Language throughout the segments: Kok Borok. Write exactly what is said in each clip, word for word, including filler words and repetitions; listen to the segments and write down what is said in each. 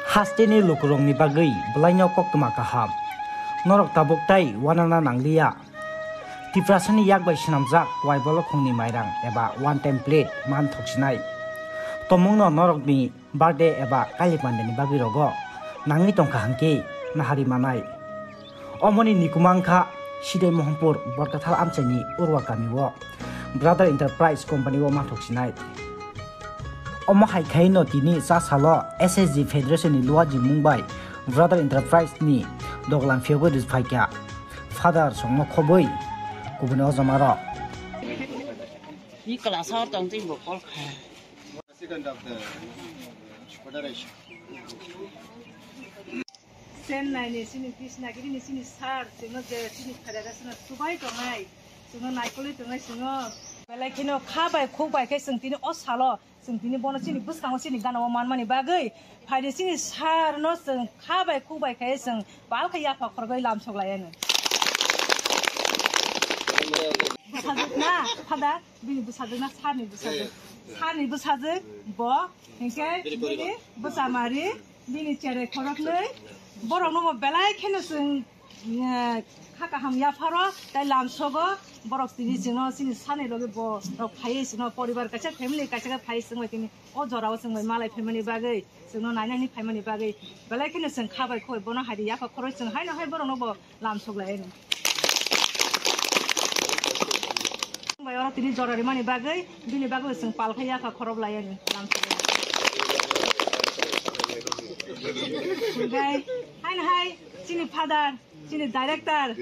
Hasteni lukurokni bagwi bwlaino koktwma kaham. Norok tabuk tai uanana nangliya. Tiprasani yak bai swnamjak wai bolokhongni mairang eba one time plate man thoksinai. Tomungno norokni birthday eba kali pandeni bagwi rogo nangwi tongkha hwnkhe nahari manai. Omoni nikuma wngkha Sidai Mohampur Borkathal amchaini Urwa kamio Brother Enterprise company o manthok sinai. Omo hai khaino tini cha salo S S G Federation ni luaji mung bai Brother Enterprise ni doglam phiyogwi rwphaikha Father songno khobwi kubuni ojama rok. Ni class o tong twi bo call kha. President of the Federation. Chennai ni chini Krishnagiri ni chini sir, chwngno je chini phaidada chwngno chubai tongnai, chwngno naikolwi tongnai chwngno. Belai kheno kha bai khuk bai khe chwng tini o salo, chwng tini bono chini bwskango chini gana o manmani bagwi, phaidi chini sir no chwng kha bai khuk bai khe chwng pal khe yapha khorgwi lamsok lai ano. Bwsajwk na, phada? Bini bwsajwk na sir ni bwsajwk? Sir ni bwsajwk bo, hinkhe bini bwsa mari, bini cherai khoroknwi. Borokno bo belai kheno chwng, eh, kha kaham yapharo, tai lamsogo. Borok tini chwngno chini sani logi bo rok phaiwi chwngno poribar kaisa family kaisa khe phaiwi chwngbai tini o jorao chwngbai malai phaimani bagwi. Chwngno nainani phaimani bagwi belai kheno chwng kha bai khoi bono hai di yapha khoroi chwng haino hai borokno bo lamsok lai ani. Bai oro tini jora rimani bagwi bini bagwi chwng pal khai yapha khorop lai ani lamsok lai. Bai haino hai chini father, chini director,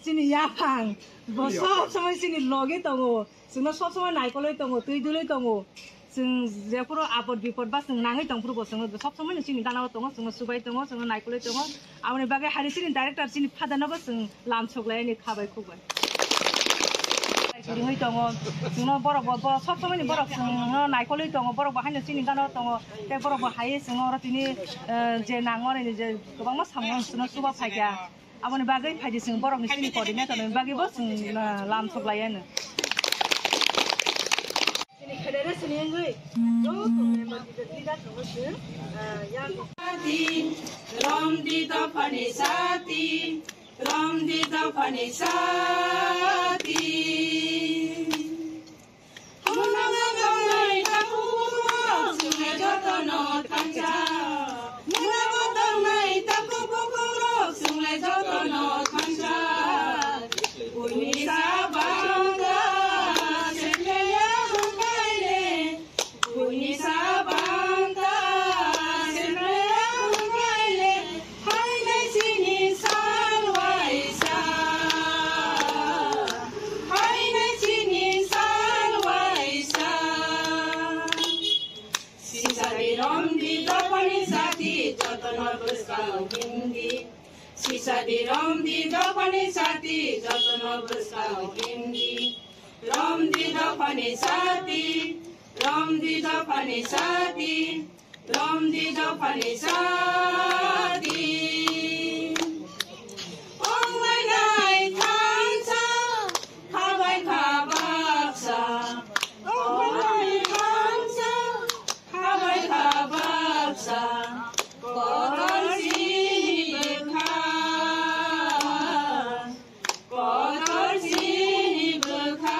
chini yaphang bo sob somoi chini loge tongo. Chwngno sob somoi naikolwi tongo, twi dulwi tongo. Chwng jephuru apod bipod ba chwng nangwi tongphuru bo chwngno sob somoi no chini gana o tongo, chwngno chubai tongo, chwngno naikolwi tongo. Aboni bagwi hari chini director chini father no bo chwng lamsok lai ani kha bai khuk bai. Ringwi tongo, chwngno borok bo, bo sob somoi ni borok chwngno naikolwi tongo, borok bo haino chini gana o tongo, tei borok bo hai chwngno oro tini, eh, je nangmani je kwbangma samung chwngno chuba phaikha. Aboni bagwi phaidi chwng borokni chini coordinator ni bagwi bo chwng, ah, lamsok lai ano. Chini federation ni wngwi joto member leader tongo chwng, ah, yang. Romdi dophani sati, romdi dophani sati. Munogo tongnai takhuk bukhuk rok chwngno jotono thansa. Munogo tongnai takhuk bukhuk rok chwngno jotono thansa. Buini sa bangla chwngno ya hwnbai le. Buini sa bangla chwngno ya hwnbai le. Hainai chini sal waisa, hainai chini sal waisa. Sisadi romdi dophani sati jotono bwskango himdi. Sisadi romdi dophani sati jotono bwskango himdi. Romdi dophani sati, romdi dophani sati. Romdi dophani sati. Onglainai thansa, khabai kha baksa. Onglainai thansa, khabai kha baksa. Kotor chini bwkha, kotor chini bwkha.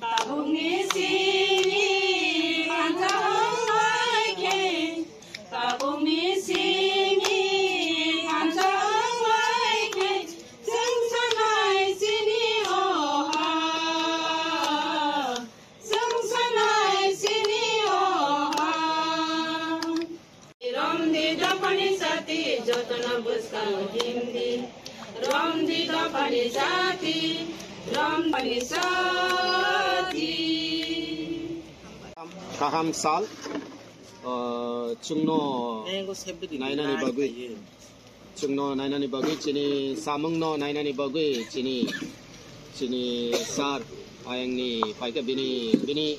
Tabukni simi thansa wnglai khe, tabukni simi thansa wnglai khe, chwng sanai chini o ha, chwng sanai chini o ha. Romdi dophani sati jotono bwskango himdi. Romdi dophani sati, romdi sati. Kaham sal, uh, chwngno nainani bagwi, chwngno nainani bagwi, chini samungno nainani bagwi, chini Chini sir, ayangni paikha bini, bini,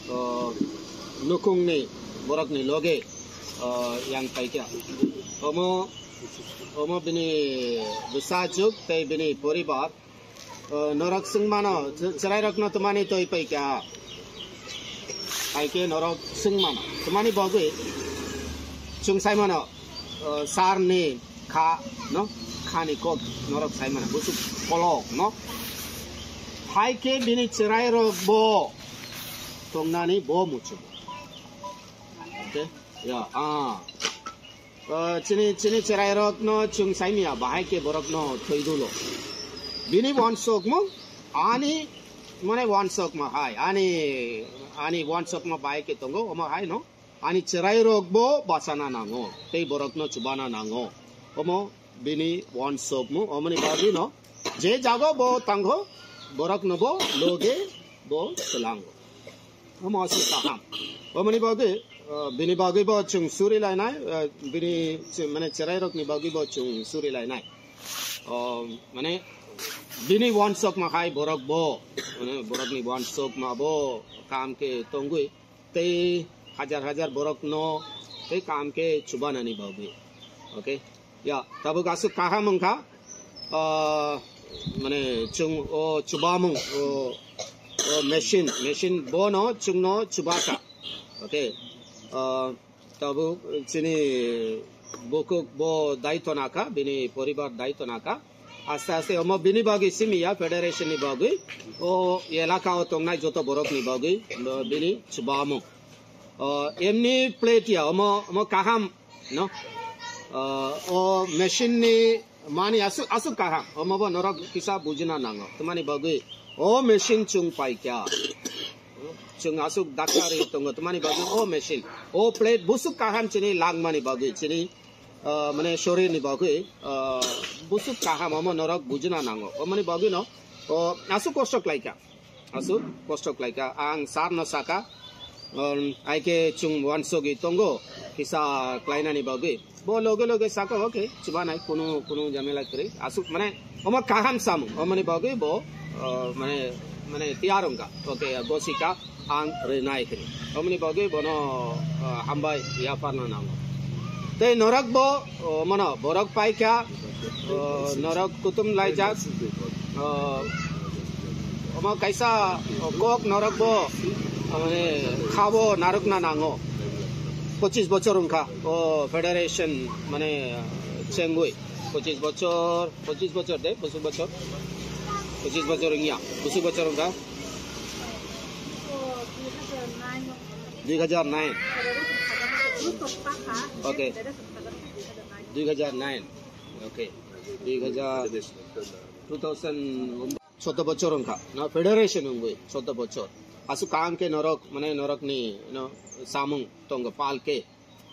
o, nukungni borokni loge, o, yang paikha. Omo, omo bini bwsajwk tei bini poribar, o, norok swngmano, chwrairokno twmani twi paikha. Hai khe norok swng mano. Tamani bagwi chwng sai mano, uh, sar ni kha, no? Kha ni kok norok sai mano. Busuk kolok, no? Hai khe bini chwrai rok bo tongnani bo muchungo. Okay? Ya, ah. Uh, chini, chini chwrai rok no chwng sai miya, bahai khe borok no thwi dulo. Bini wansokmung, ani, mane wansokma hai, ani, ani wansokma bahai khe tongo, omo hai no. Ani chwrai rok bo bachana nango, tei borok no chubana nango. Omo bini wansokmung, omoni bagwi no je jago bo tango, borok no bo loge bo swlango. Omo aswk kaham. Omoni bagwi, uh, bini bagwi bo chwng suri lainai, uh, bini chwng, mane chwrai rok ni bagwi bo chwng suri lainai. Um, mane bini wansokma hai borok bo, mane borok ni wansokma bo kam khe tongwi. Tei hajar hajar borok no tei kam khe chubanani bagwi. Okay? Ya, tabuk aswk kaham wngkha. Ah, mane chwng o chubamung, o, o machine, machine bono chwngno chubakha. Okay? Ah, tabuk chini bukhuk bo daitw nakha, bini poribar daitw nakha. Aste aste omo bini bagwi simi ya federation ni bagwi. O elaka o tongnai joto borok ni bagwi, no, bini chubamung. O, emni plate ya, omo, omo kaham, no? O, o machine ni mani aswk, aswk kaham. Omo bo norok kisa bujina nango. Tamani bagwi o machine chwng paikha. Chwng aswk dakari tongo. Tamani bagwi o machine. O plate buswk kaham chini langmani bagwi. Chini ah, mane sorir ni bagwi, ah, buswk kaham omo norok bujina nango. Omoni bagwi no, o, aswk kosto khlaikha. Aswk kosto khlaikha. Ang sar no saka, um, hai khe chwng wansogwi tongo, kisa khlainani bagwi. Bo loge loge saka, okay, chubanai, kunu, kunu jamela kwrwi. Aswk, mane, omo kaham samung, omoni bagwi bo, ah, mane, mane tiyar wngkha. Okay, gosika. Ang rwnai hwnwi. Omoni bagwi bono, ah, hambai yapharna nango. Tei norok bo, oh, mano borok paikha, oh, norok kutum laijak, oh, omo kaisa, oh, kok norok bo, oh, mane khabo narwkna nango. Pochis bochor wngkha, oh, federation mane chengwi. Pochis bochor, pochis bochor de, bosor bochor. Pochis bochor wngya, bosor bochor wngkha. Dui hajar nine. Okay. Dui hajar nine. Okay. Dui hajar, two thousand, soto bochor wngkha. Na federation wngwi, soto bochor. Aswk kaham khe norok, mane norokni, no, samung tongo pal khe.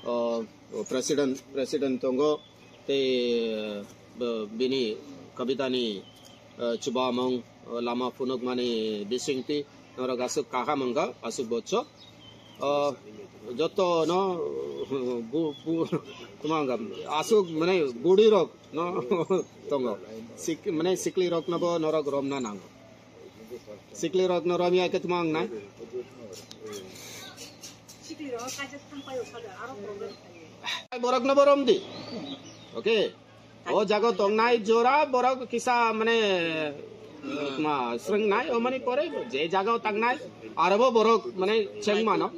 O, o president, president tongo. Tei, eh, bo-, bini kabitani, eh, chubamung, eh, lama phunukmani bisingtwi norok aswk kaham wngkha, aswk bochor. O, joto no, bu-, bu-, tuma wngkha, aswk mane budi rok no tongo. Sik-, mane sikli rok no bo norok romna nango. Sikli rok no romya khe tuma wngnai. Borok no bo romdi. Okay. O jaga tongnai jora borok kisa mane, ma, srwngnai, omoni pore je jaga tangnai, aro bo borok mane chengmano.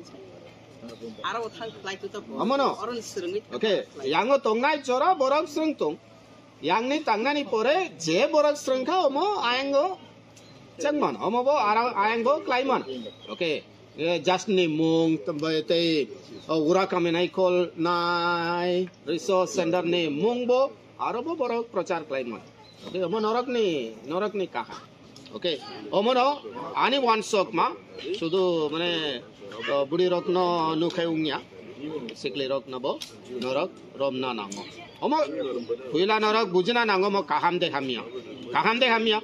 Aro thang khlai tu to bo. Omono. Oron srwngwi. Okay. Yango tongnai jora borok srwng tong. Yangni tangnani pore je borok srwngkha omo ayango chengman, omo bo ara-, ayango klaiman. Okay. Eh, Jasni mung, tei, oh, ura kamenai kol nai, resource center ni mung bo, aro bo borok prochar klaiman. Okay, omo norokni, norokni kaham. Okay, omono ani wansokma, sudu mane, uh, budi rokno nukhai wngya, sikli rokno bo norok romna nango. Omo puila norok bujina nango mo kaham de hamya, kaham de hamya.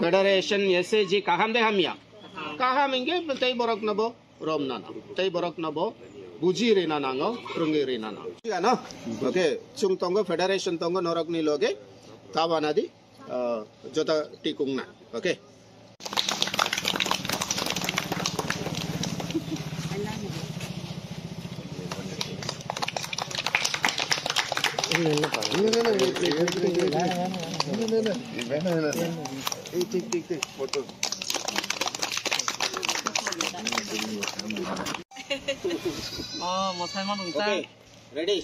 Federation S A G kaham de hamya, kaham inge tei borokno bo romna nango, tei borokno bo buji rina nango, rwngwi rina nango. Ano, okay, chwng tongo, federation tongo norokni loge, tabana di. Ah, jota tikung na. Okay. Oh, mosai mano wngkha. Okay, ready.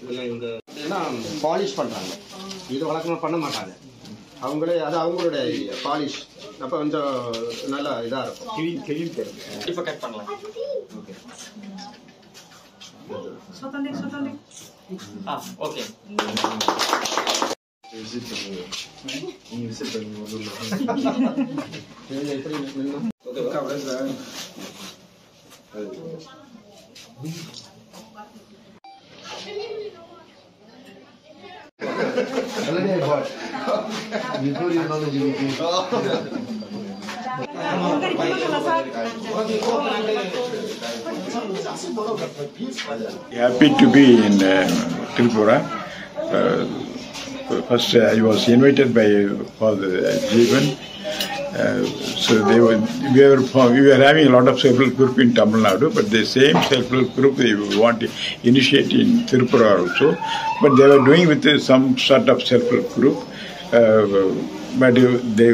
எல்லாம் இவங்க எல்லாம் பாலிஷ் பண்றாங்க. இது வழக்கமா பண்ண மாட்டாங்க. அவங்களே, அது அவங்களுடைய பாலிஷ். அப்ப கொஞ்சம் நல்லா இதா இருக்கும். Clean, clean. இப்ப கட் பண்ணலாம். ஓகே. ஆ, okay. Happy to be in uh, Tripura. Uh, first, uh, I was invited by Father Jeevan. Uh, so they were, we were, for, we were having a lot of self-help group in Tamil Nadu, but the same self-help group they want to initiate in Tripura also. But they were doing with uh, some sort of self-help group. Uh, but they,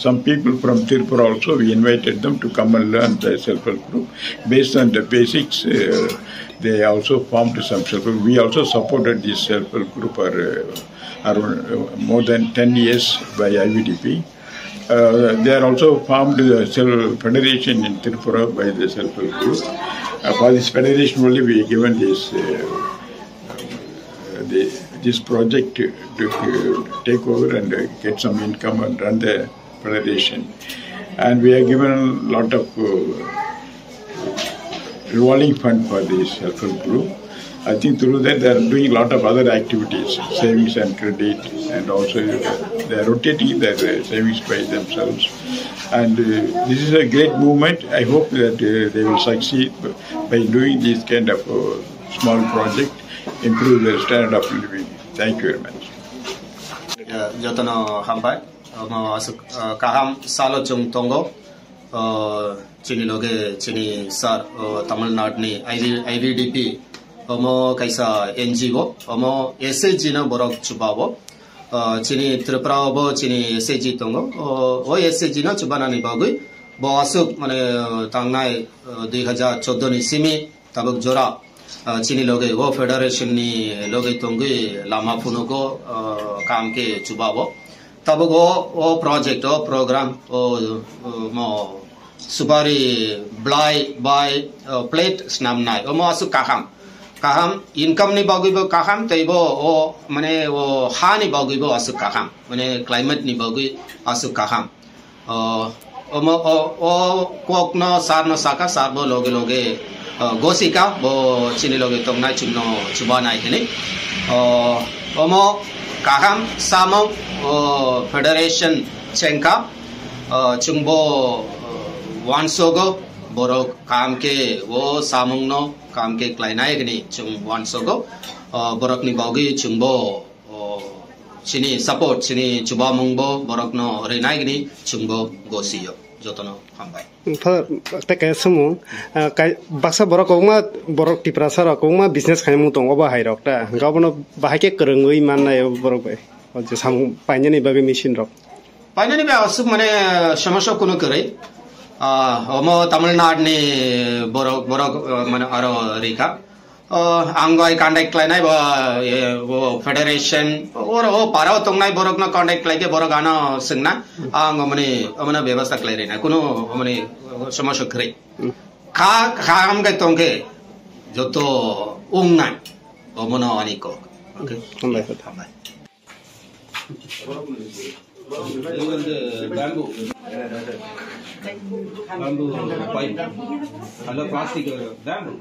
some people from Tripura also, we invited them to come and learn the self-help group. Based on the basics, uh, they also formed some self-help. We also supported this self-help group for uh, around uh, more than ten years by I V D P. Uh, they are also formed a self federation in Tripura by the self-help group. Uh, for this federation only we given this uh, the, this project to uh, take over and uh, get some income and run the federation. And we are given a lot of uh, revolving fund for this self-help group. I think through that they are doing a lot of other activities, savings and credit, and also they are rotating their uh, savings by themselves. And uh, this is a great movement. I hope that uh, they will succeed by doing this kind of uh, small project, improve their standard of living. Thank you very much. Ya, jotono hambai. Omo aswk, ah, kaham salo chwng tongo. Ah, chini loge chini sir, oh, Tamil Nadu ni I V, I V D P. Omo kaisa N G O, omo S H G no borok chubao. Ah, chini Tripura o bo chini S H G tongo. Oh, o S H G no chubanani bagwi bo aswk mane, ah, tangnai, ah, dui hajar chordo ni simi tabuk jora, ah, chini loge o federation ni loge tongwi lama phunugo, ah, kam khe chubao. Tabuk o, o project, o program, o, o mo supari blai bai, o plate snamnai, omo aswk kaham. Kaham, income ni bagwi bo kaham, tei bo o, mane o ha ni bagwi bo aswk kaham. Mane climate ni bagwi aswk kaham. O, omo, o, o kokno sarno saka, sarbo loge loge, o, gosika, bo chini loge tongnai chwngno chubanai hwnwi. O, omo kaham samung, o, federation chengka, o, chwngbo, o, wansogo, borok kaham khe o samungno kaham khe khlainai hwnwi chwng wansogo. O, borokni bagwi chwngbo O, chini support, chini chubamungbo borokno rinai hwnwi chwngbo gosio. Jotono hambai. Father, tei kaisa samung, ah, kai-, baksa borok kwbangma, borok Tiprasa rok kwbangma business khaimung tongo, obo hai rok ta. Hwnkhe obono bahai khe kwrwngwi mannai o borok bai. O je samung painani bagwi machine rok. Painani bai aswk mane somosya kuno kwrwi. Ah, omo Tamil Nadu ni borok, borok, ah, mane aro rikha. O, ang bai contact khlainai bo, e, bo federation, oro o para o tongnai borokno contact khlai khe borok ano swngna, ang omoni, omono bebostha khlai rina, kuno omoni somosya kwrwi. Kha, kha ham khe tong khe joto wngnai, omono ani kok. Okay. Hambai. Hambai. Ini வந்து bamboo. Bamboo pipe. Ada plastik bamboo.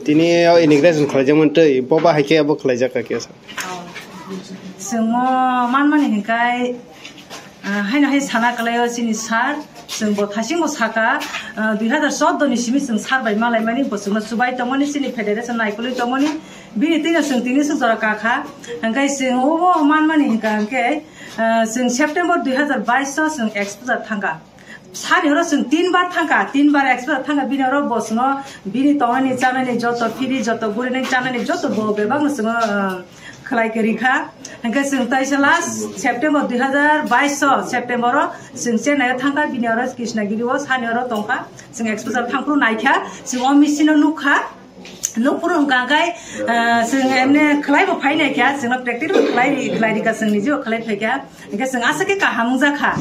Tini o inauguration khlaijak mantwi, bo bahai khe abo khlaijak kha khe. Chwng o manmani hinkhai, ah, haino hai sana kwlaio chini sir, chwng bo thasing bo saka, ah, dui hazar chordo ni simi chwng sir bai malaimani, bo chwngno chubai tongmani, chini federation naikolwi tongmani, bini twino chwng tini swk jora kakha. Hinkhai chwng o manmani hinkha hinkhe, ah, chwng September dui hazar bais o chwng exposure thangkha. Sani oro chwng tin bar thangkha, tin bar exposure thangkha, bini oro bo chwngno bini tongnani chanani joto phiri, joto gurinai chanani joto bo bebakno chwngno, ah, khlai kwrwi kha. Hinkhe chwng taisa last September dui hazar bais o, September o chwng Chennai o thangkha, bini oro Krishnagiri o sani oro tongkha, chwng exposure thangphuru naikha, chwng o machine o nukha. Nukphuru wngkha khe, ah, chwng emne khlai bo phai naikha, chwngno practical khlai, khlai rikha, chwng nijebo khlai phaikha. Hinkhe chwng aswk khe kaham wngjakha.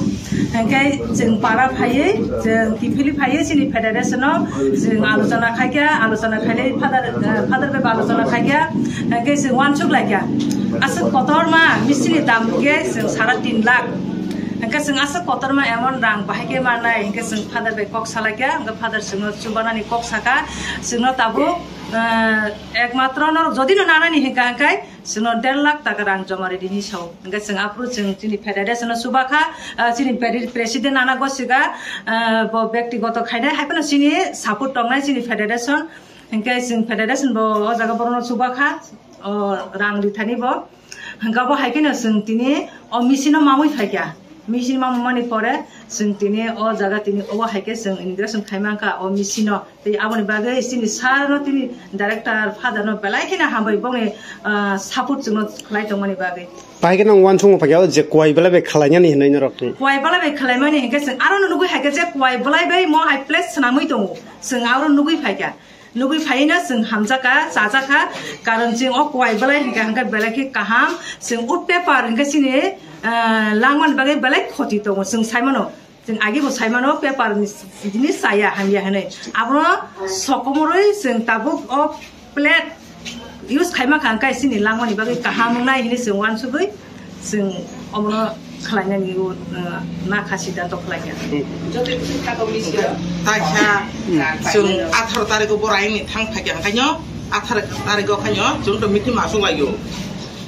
Hinkhe chwng para phaiwi, chwng kiphilwi phaiwi chini federation o chwng alochona khaikha, alochona khainai father, eh, father bai alochona khaikha. Hinkhe chwng uansuk laikha. Aswk kotorma machine ni dam hinkhe chwng sara tin lakh. Hinkhe chwng aswk kotorma emon rang bahai khe mannai, hinkhe chwng father bai kok salaikha, hinkhe father chwngno chubanani kok saka, chwngno tabuk, eh, ekmatro no jodi no nanani hinkha hinkhe, Chwngno der lakh taka rang joma ridi hinwi sao. Hwnkhe chwng aphuru chwng chini federation no chubakha, ah, chini peri-, president Nana Gosika, ah, bo bektigoto khainai, hai phano chini support tongnai chini federation. Hwnkhe chwng federation bo o jaga borokno chubakha, o rang rithani bo. Hwnkhe bo hai kheno chwng tini o machine o mamwi phaikha. Machine mamwi mani pore chwng tini o jaga tini obo hai khe chwng inauguration khai mankha o machine o. Tei aboni bagwi chini sir no, tini director father no belai kheno hambai bongni, ah, support chwngno khlai tongmani bagwi. Bahai kheno ang uansukma phaikha o je kuai belai bai khlainani hinwi norok tong. Kuai belai bai khlaimani hinkhe chwng aro no nugwi hai khe je kuai belai bai mo hai place swnamwi tongo. Chwng aro nugwi phaikha. Nugwi phaino chwng hamjakha, chajakha, karon chwng o kuai belai hinkhe, hinkhe belai khe kaham. Chwng wood paper hinkhe chini, ah, langmani bagwi belai khoti tongo chwng saimano. Chwng agi bo sai mano, paper ni s-, jinis chaya hamya hinwi. Abono sokomorwi chwng tabuk o plate use khaima kha, hwnkhe chini langmani bagwi kaham wngnai hinwi chwng uansugwi chwng omono khlainani, uh, nakha siddhanto khlaikha. Taikha chwng atharo tarikh o boraini thang phaikha, hwnkhe atharo tarikh o khaino chwng to meeting ma achuk laio.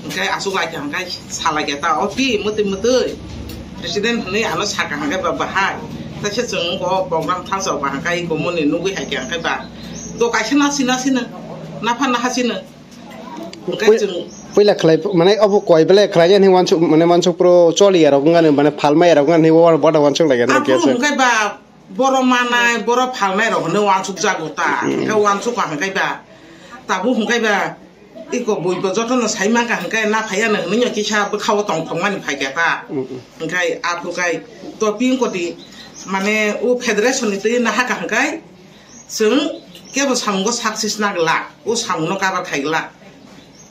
Hwnkhe achuk laikha, hwnkhe salaikha ta, "O twi mwtwi mwtwi." President hwnwi ano sakha hwnkhe ba bahai. Taisa chwng wngkha o program thangsok ba hwnkhe iko moni nugwi hai khe hwnkhe ba. Do kaisa na sina sina. Napha naha sina. Hwnkhe Pui-, chwng puila khlai mane obo koi belai khlai ani wansuk mane wansuk pro choli ya rok wngani mane phalmai ya rok wngani wa bada wansuk lai gani Aphuru khe se. Hwnkhe ba boro manai boro phalnai rok hwnwi wansuk jago ta. Mm. Hwnkhe wansuk ba hwnkhe ba. Tabuk hwnkhe ba. Iko bui bo jotono sai mankha hwnkhe na phaiya no hwnwi no kisa bwkhao tong thokmani phaikha ta. Mm, mm. Hwnkhe aphuru khai to pin koti mane o federation ni twi nahakha hwnkhe chwng kebo samungo success na glak, o samungo cover khai glak.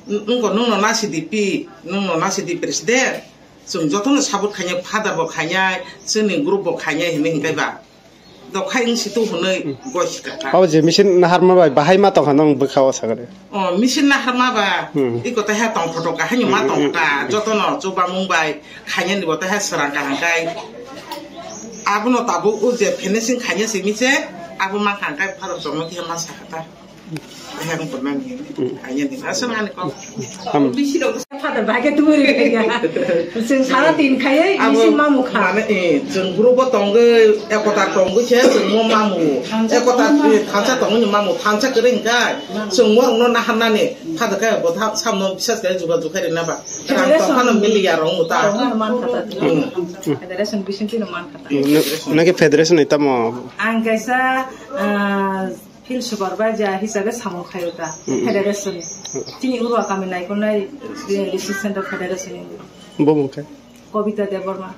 Wngkha nwngno nasidi pi, nwngno nasidi president, chwng jotono support khainai, father bo khainai, chwngni group bo khainai hinwi hwnkhe ba. Dokhai wng situ hwnwi goi sikha kha. Abo je machine naharma bai bahai ma tongkha nang bwkha o sagade. O machine naharma ba Hmm. iko taiha tong photo ka haino ma Hmm, tong hmm, ta hmm. Jotono chubamung bai khainani bo taiha srang ka hangkai. Abono tabuk o je finishing khaina simi se abo ma hangkai pharo chongno khe ma sakha ta. Ayang pernah ni. Ayang ni. Asal ani kau. Father bagi tu beri ya. Sing salah tin kaya isi mamu kha. Mane, eh, jeng group o tonggo, ekota tonggo se, jeng mo mamu. Ekota, eh, thansa tonggo ni mamu, thansa kering kai. Jeng mo no nahan nani. Father kai bo tha, samno bisas kai juga juga ri na ba. Rang tong khano mili ya rong uta. Rong man kata. Federation bising tino man kata. Nake federation ni tamo. Ang kaisa, ah, Field supervisor hisabe samung khayo ta, federation. Chini Urwa kami naikolnai, eh, research center federation ni. Bo mungkha? Kobita Debbarma.